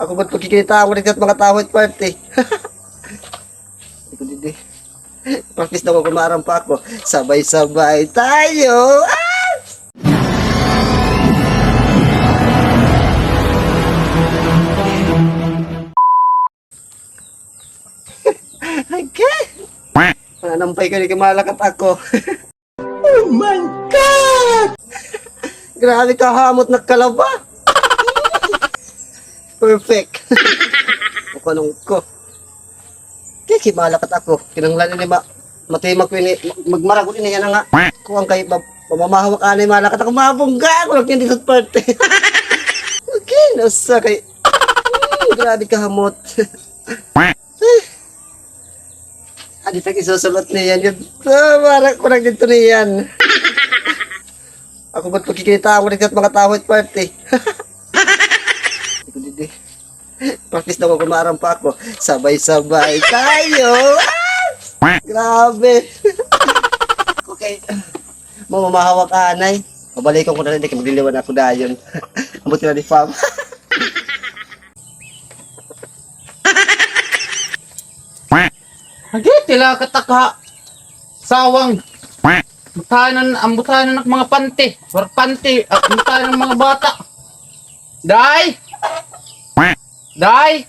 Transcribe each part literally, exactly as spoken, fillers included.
Ako gud pagkikinitahan ko didi hit mga tawo hit parte. Didi ko didi. Practice na ko kun maaram pa ako. Sabay-sabay tayo. Ah! Okay. Nanampay ko, diri kay malakat ako. Oh my God! Grabe kahamot na kalaba. Perfect. Kukunon ko. Kay, kay malakat ako. Kinahanglan ini ma-, matima ko ini, magmaragod ini, yana nga. Kuan kay ma-, mamamahawak anay malakat ako, mabungga ako, lagi dito sa parte. Okay, nausa kay, hmm, grabe kahamot. Adi ta gisusulot niyan. Yun, ah, para ko lang dito niyan. Ako gud pagkikinitahan ko didi hit mga tawo hit parte. Didi ko didi. Practice na ko kun maaram pa ako. Sabay-sabay tayo. Ah! Grabe. Okay. Mamamahawak anay. Pabalikon ko na la ini kay magliliwan ako dayon. Ambot ko na di, fam. Agi, tilakat ak ha sawang. Ambutanan, ambutanan ak mga panty. Waray panty, ah, ambutanan mga bata. Day! Day!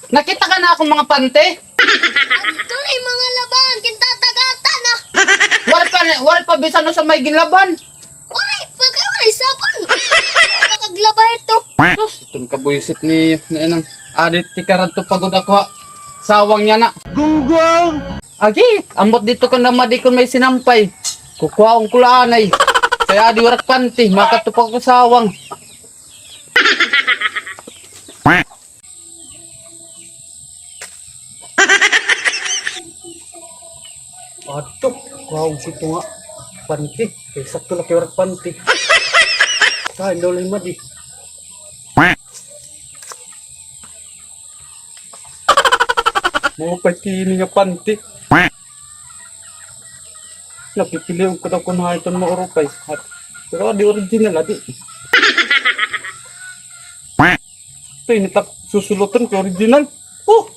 Nakita ka na akon mga panty? Adto na mga laban, kintatagatan na. Waray pa, waray pa bisan usa may ginlaban. Waray pa kay waray sabon. Makaglaba ito. Sus, iton kabuisit ni, ni inang. Adi, tikaradto pa gud ako ha sawang yana. Gunggong! Agi, ambot didto kan Madi kon may sinampay. Kukuhaon ko la anay. Kay adi waray ak panty, makadto pa ko sawang. Adto, kuhaon ko ito nga panty. Kay sakto la kay waray ak panty. Kain daw la hi Madi. Maupay kini nga panty. Napipilion ko daw kon hain iton maurupay. Pero adi original, adi. Ito, ini ta ak susuloton kay original. Oh!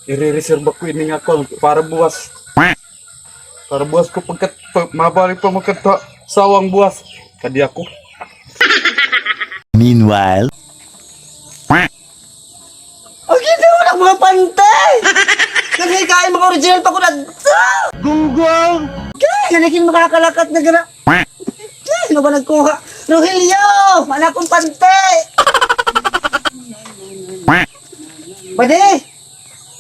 Irereserba ko ini nga akon para buwas. Para buwas ko pagkat-, pa-, mabalik pa makadto ha sawang buwas. Kadi ako. Meanwhile. Agi, ito na mga panty! Nagkikain mga original pa ko na ito! Gunggong! Kay, nanikin makakalakat na gana. Kay, ano ba nagkuha? Rogelio! Mana akon panty! Madi!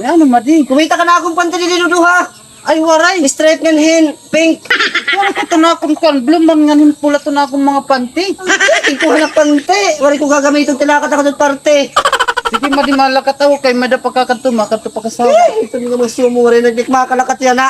Ay, ano, Madi? Kumita ka na akon panty didi duduha. Ay, waray. Straight ngan hin pink. Waray ko tunakon kuan, blue man ngan hin pula tunakon mga panty. Ay, kuha na panty. Waray ko gagamiton, tilakat ako dun parte. Sige, Madi, malakat ako kay may-ada pa kakadto, makadto pa ka sa. Eh, ito nga mga sumo, waray nagdik makalakat yana.